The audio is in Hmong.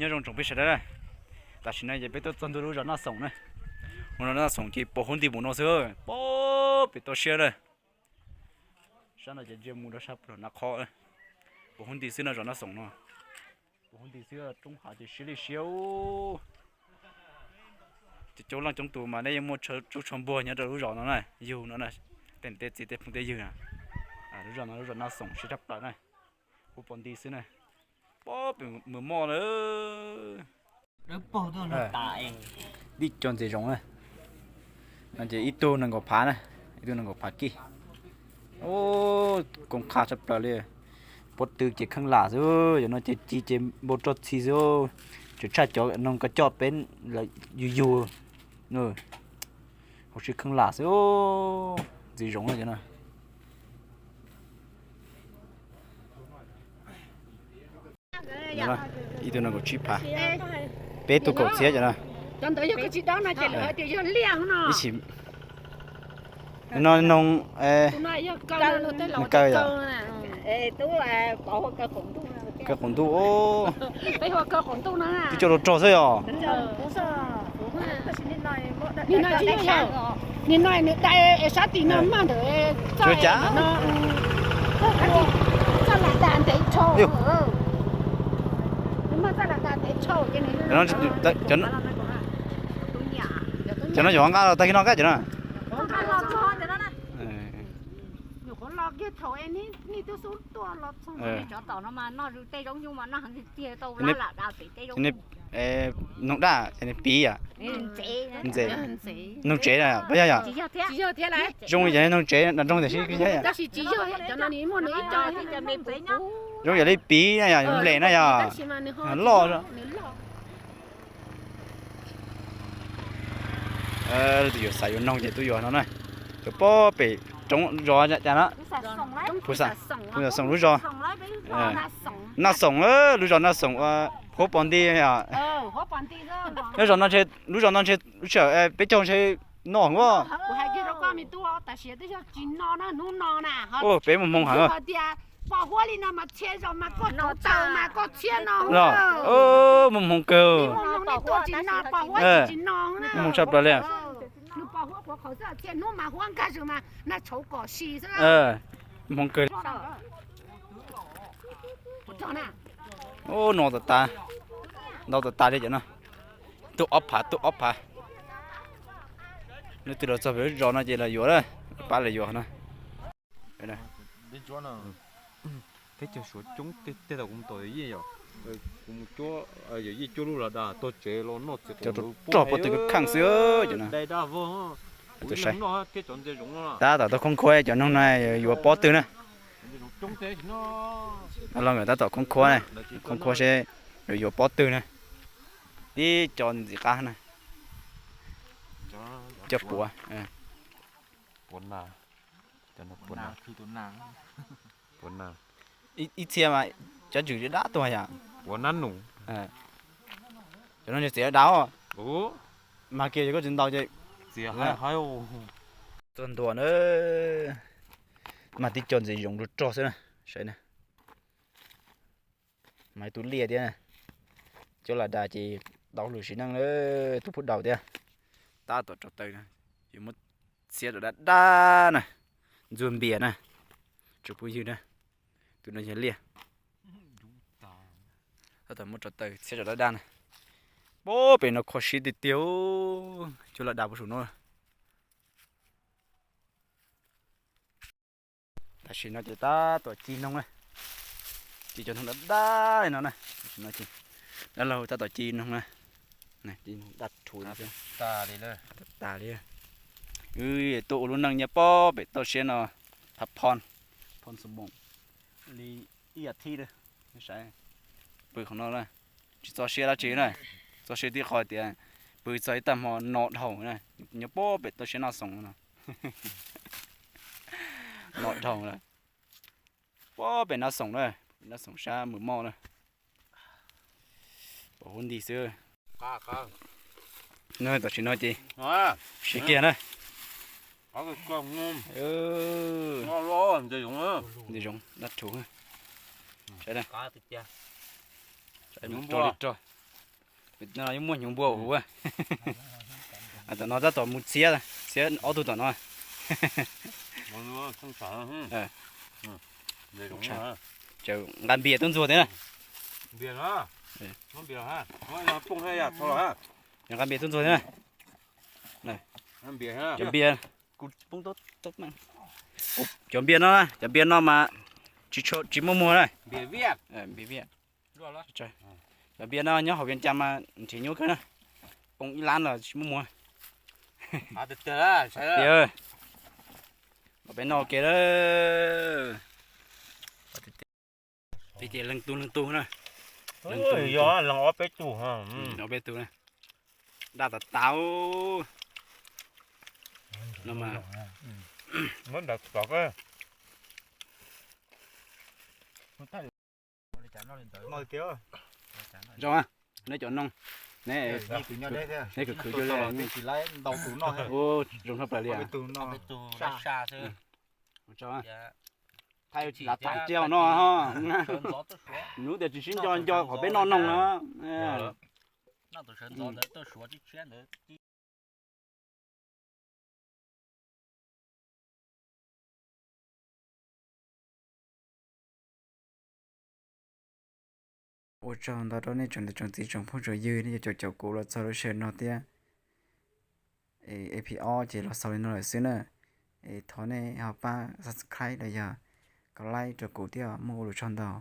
Nyob zoo tsoom phooj ywg sawv daws na, tam sim no ces peb tuaj txog ntua lub zos Naj Xoom na. Mus no Naj Xoom ces pos huab nti mus no xwb, pos pem toj siab na. Sab no ces ntsia mus rau sab pem Naj Khob, pos huab nti xwb no zos Naj Xoom no. Pos huab nti xwb, roob hav ces siab li siab. Coob leej coob tus mas nej yeej muaj tshua npuag nyob rau lub zos no na, yug no na, tej niam tej txiv tej phooj tej ywg na. Lub zos no lub zos Naj Xoom siab tshaj plaws na, huab pos nti xwb na. Pos pem Mws Moj na. Tib co ntses zoov na, no ces ib tug nees nkaum phav na, ib tug nees nkaum phav kij. Koob qab tshaj plaws li. Pob tw ces kheej lam xwb, yog no ces ci ces npau roj txhi xwb, tseem tshaj cov noog koj coj peb yug yug. Hauv siab kheej lam xwb, ntses zoov na. Ib tug nees nkaum tsib phav, peb tug kaum txhiab cov no. Ib sim no noog, noog kaw yom. Kaw qaum ntuj, twb coj rog rog xwb yom. Nim no nws dai sab tim no maj ntawd, txoj cas, txoj lam da ntev dhau. Cov no yog nqa los tag kis no kab cov no. Noog daj, piv, ntses, noog tsev na, puas yog yom? Zoo li yog noog tsev nram nroog tiam sis zoo yam li piv na yom, nplej na yom, loj. Tus yuav xav yuav noog ces tuaj yuav no na. Tuaj pem roob zos cas no, Phu Xav Xoom lub zos. Naj Xoom, lub zos Naj Xoom ua huab pos nti yom. Lub zos no ntshe, lub zos no ntshe, lub sij hawm peb caug ntshe no heev. Peb mus hmoo heev. Mus hmoo kawg. Mus hmoo tshaj plaws li. Hmoo kawg. No tas tas, ntau tas tas li cov no. Tuaj ob phav, tuaj ob phav. Leej twg los txog pem lub zos no ces los yuav, pab los yuav no. Teb chaws Suav coob, tej thaum kuv mus tom Yawm Yij yom, kuv mus cuab Yawm Yij cuab lub las das tuag tsev los noj txiv qaub rog pob tw kheej xwb cov no. Tab tom tau khoob khuab cov noog no yuav pob tw na. Los tab tom khoob khuab, khoob khuab seb yuav yuav pob tw na. Tib co ntxim qab na. Cov puav. Ib txhia mas cov ntsws dab tuag yom. Cov no txiav dab. Mas kiag yog koj tsis ntaus ces txiav. Txog ntua na, mas tib co ntses zoov rog rog xwb na, saib na. Mas ib tug liaj thiab, cuab las das ces tau lwm sim neej na, tus phub daus thiab. Tab tom tso taw na, yuav muab txhiab rau dab dab na, ntxuag npias na, tsoom phooj ywg na, tus no yog liaj. Tab tom muab tso taw txhiab rau dab dab na. Pab pem no kho siab tiag tiag, cuab las das puag saum no. Tam sim no ces tab tom ci noog na, ci cov noog dab dab li no na. Tam sim no ces dab laug tab tom ci noog na, ci noog dab rhuv tas li. Wb tuaj ua lub neej nyob pab pem toj siab no, pha phon, phon xoo moos li ib as thiv lawm, saib pw qhov no na. Tsis txo siab dab tsi na, txo siab tib qho tias pw txog ib tag hmo no dhau na, nyob pab pem toj siab Naj Xoom no. No dhau lawm. Pab pem Naj Xoom na, Naj Xoom sab Mws Moj na. Pom huab nti xwb. No tam sim no ces siav kiag na. Ntses zoov dab rhuv. Saib, rog li rog. Yeej muaj hnyuv npua ua. Tom no tab tom mus txiav, txiav ob tug tom no. Nqa npias tuaj ntxuag thiab na. Nqa npias tuaj ntxuag thiab na. Cov npias, cov npias no, cov npias no mas tsis muaj muag na. Cov npias no nyob hauv Vias Cas mas nrhiav nyuaj kawg na. Poob ib lab los tsis muaj muag. Los peb noj ua ke lawm. Peb ces leej tug leej tug na. Leej tug, ob peb tug, ob peb tug na. Daj tas tas no mas. Zoo, neb cov noog, neb khwv khwv zoo dhau plaws li. Thaij lav tsam tsiaj no, hnub tias tsis sib nco nco qhov peb noj noog no. Ua tsaug ntau rau nej tsoom niam tsoom txiv tsoom phooj tsoom ywg, nej cov caum kuv los txog lub sij hawm no thiab. E P ob ces los xaus li no lawm xwb na. Es thov nej ho pab subscribe los yog kom like rau kuv thiab, muaj ua lus tsaug ntau.